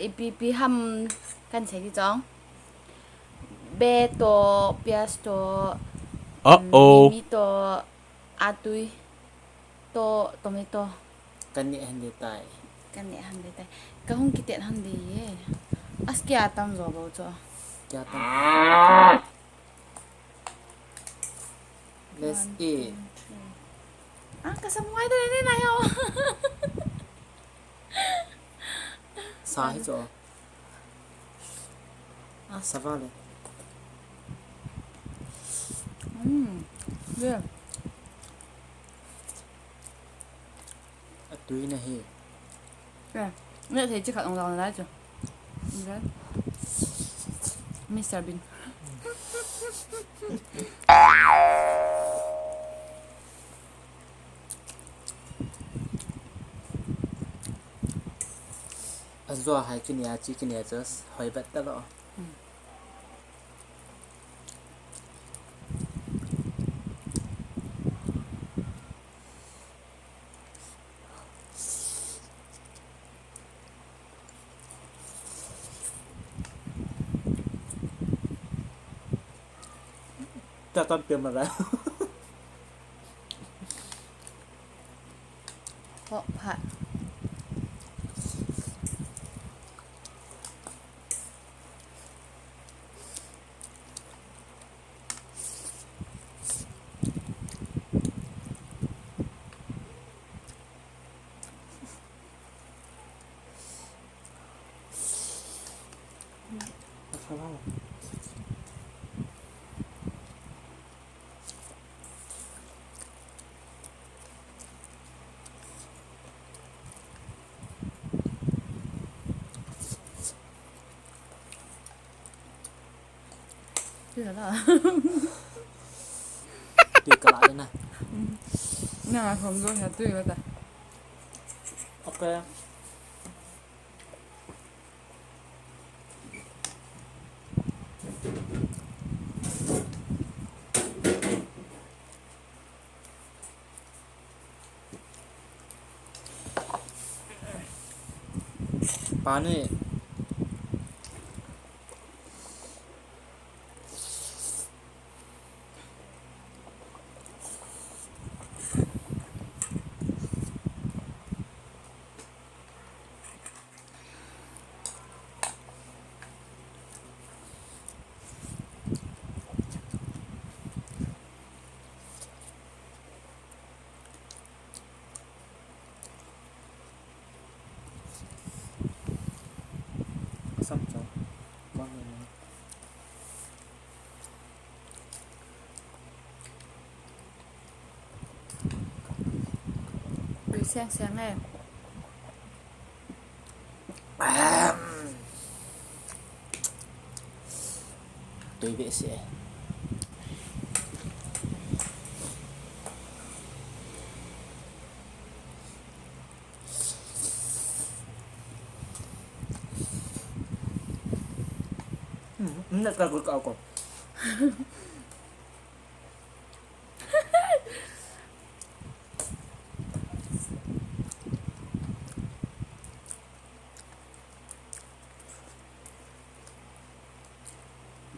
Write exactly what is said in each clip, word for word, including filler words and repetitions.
Ipi ipi ham kan sei di chong. Be to, pias to, Uh-oh. Mimi to, atui to, tomato. Kan neh han di tai. Kan neh han di tai. Ka hung kitet han di ye. As kia tam jo bo cho. Kia tam. Let's eat. Ah, ka samuai to ne na yo. Sa hi cho. Ah, sa vale. Mm. Yeah. Atui na hi. Yeah. Neh thei chi khat ong dong lai chu. Okay. Mister Bean. Ajo hai kini a chi kini a just hoi vet ta lo. Mm. Cha tam piam la. Hok phat. Tui la. Tui kala na. Na hom do ya tui la ta. Okay. Pani. Kasam chang. Kwan ni. Tui seng seng e. Ahem. Tui behseh e. Hmm, hmm, nak takut kau kau.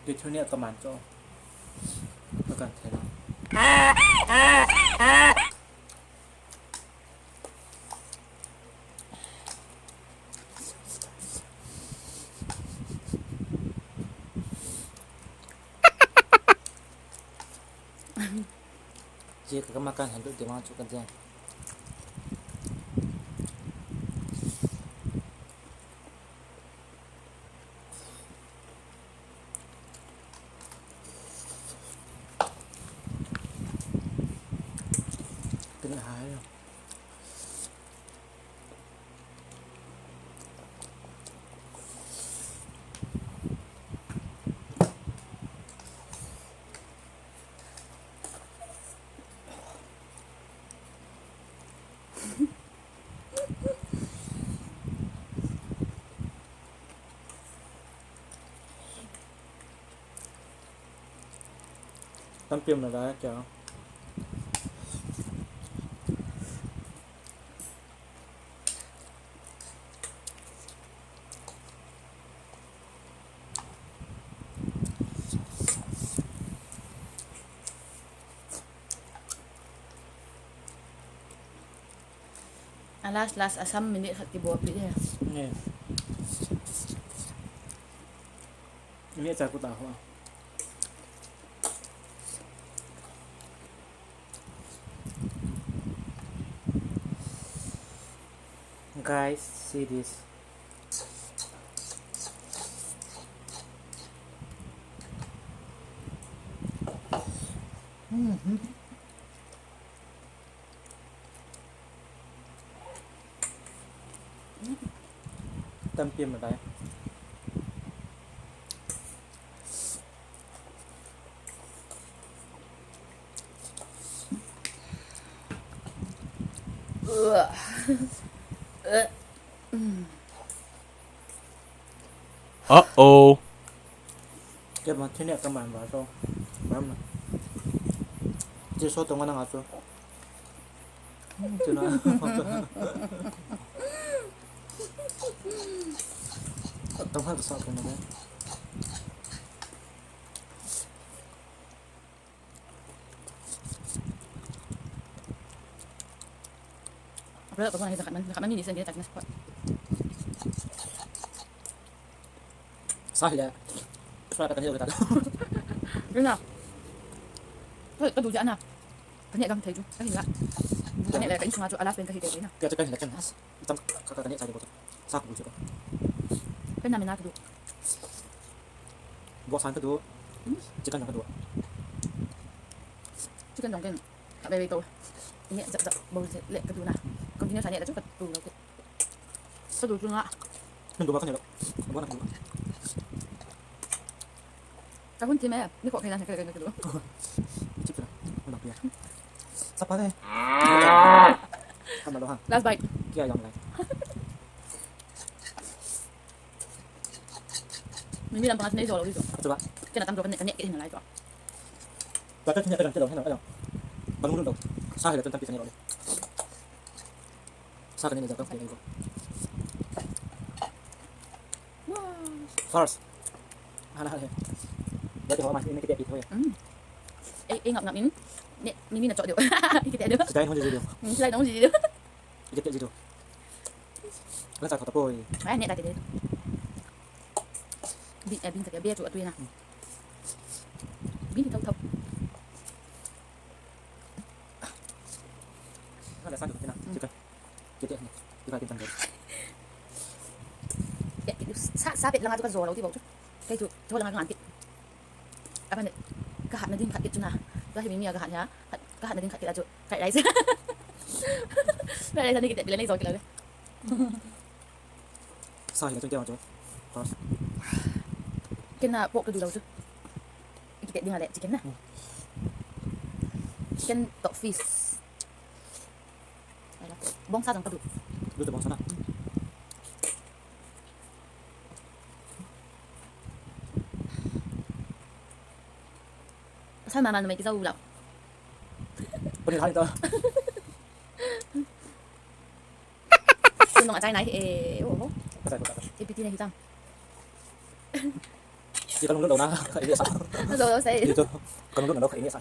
Kei thu nia kaman cho. Kakan thela. Ji ka makan handu di ma chu ka dia. Kena hai. Tam piam na da kya? Last, last, asam minute khat kibol pi he. Nge. Nge cha ku ta ho. Guys, see this. Mm-hmm. Tam pia ma dai. Uh-oh. Kema thine kaman ba so. Bam na. Che so tong na nga so. Hmm, che na. Tong ha ka sa ko na ba. Wala ko na hita kaman, kaman ni sen dia tak na spot. Sa hile. Sa ta kan yo ta. Yun na. Ka, ka du dia na. Ka ne gam thei ju. Ka hila. Ka ne le ka in sunga ju ala pen ka hi de na. Ka ka hila kan nas. Tam ka ka ne sa de ko. Sa ko ju ko. Pen na me na ka du. Bo san ka du. Chicken ka du. Chicken jong ken. Ka be be to. Ne ja ja bo le ka du na. Continue sa ne la ju ka du lo ke. Sa du ju nga. Nang du ba ka ne lo. Bo na ka du. Ka hun ti me, ni ko kailan ka ka du. Chip na. Nang pia. Sa pa le. Ka ma lo ha. Last bite. Kia yang lai. Mimi lam pangas nei zo lo di zo. Atu ba. Kena tam jo ka ne ka ne ke hin lai zo. Ba ka ne ka ne lo hin lo. Ba lu lo. Sa hile tan tan pi ka ne lo. Sa ka ne ne ja ka ne lo. First. Hala hala. Ya te ho ma ne ke te pi ho ya. Mm. Eh, eh, ngap ngap min. Ne, Mimi na chok dio. Ke te dio. Sidai ho dio. Mm, sidai ho dio. Ke te dio. Ala sa thot poi. Ai, ne ta te te. Bin, eh, bin ta te, be chu atu na. Hmm. Bin thot thot. Ala sa thot na. Hmm. Chika. Chika ni. Chika bin tang. Sa, sa pet langa chu ka zo lo ti bou chu. Kei chu, chu langa ka ngan ti. Aban ka hat na din khat kit chu na. Ka hi mi mi ka hat ya. Hat, ka hat na din khat kit a chu. Fried rice. Fried rice ni kit le nei zo kit le. Sa hi na chu kya chu. Pas. Kena pork ka du lo chu. Kit ding a le chicken na. Hmm. Chicken tok fish. Bongsa jong ka du. Du te bongsa na. Sal mama numei kija u lau. Pani lai ta. Tunung achai nai e, oh. Achai ko ta. Ipi ti na hi tang. Ye ka lunglut lou na, ka ini sa. Zo lo sai. Ito, ka lunglut lou ka ini sa.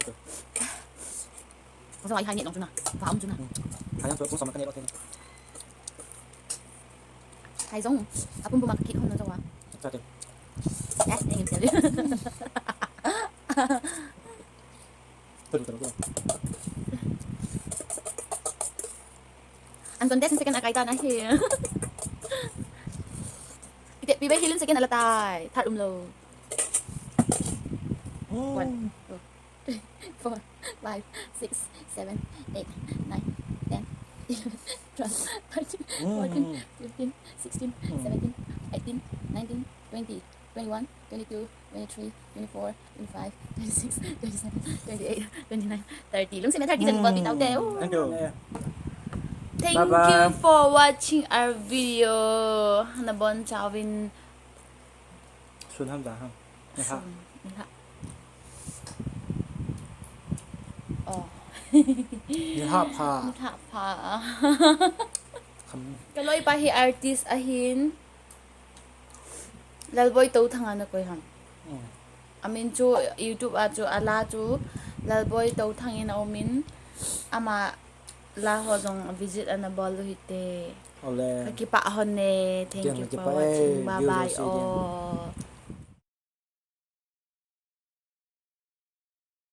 Zo ai hai ni long chu na. Ba um chu na. Hai yang chu, kung sa ma ka ni lo te. Hai jong, apum pum a ka kit hon na jong a. Sa te. Yes, thank you. An contest second a kai ta na hi. Kite pi bai hilin second ala tai. Third um lo. One, two, three, four, five, six, seven, eight, nine, ten, eleven, twelve, thirteen, fourteen, fifteen, sixteen, seventeen, eighteen, nineteen, twenty, twenty-one, twenty-two, twenty-three, twenty-four, twenty-five, twenty-six, twenty-seven, twenty-eight, twenty-nine, thirty. Lungset na thirty jan bol pi tau te. Oh. Thank you. Thank you. Bye bye. Thank you for watching our video. Na bon chauvin. Sun ham da ham. Ni ha. Sun, ni ha. Oh. Ni ha pha. Ni ha pha. Kham. Ka loipa hi artist ahin. Lalboi Touthang a na koi ham. Hmm. Amin chu YouTube a chu ala chu Lalboi Touthang in a um in ama la ho jong visit ana bol u hite. Ole. Kakipah hon e. Thank you for watching. Bye bye all.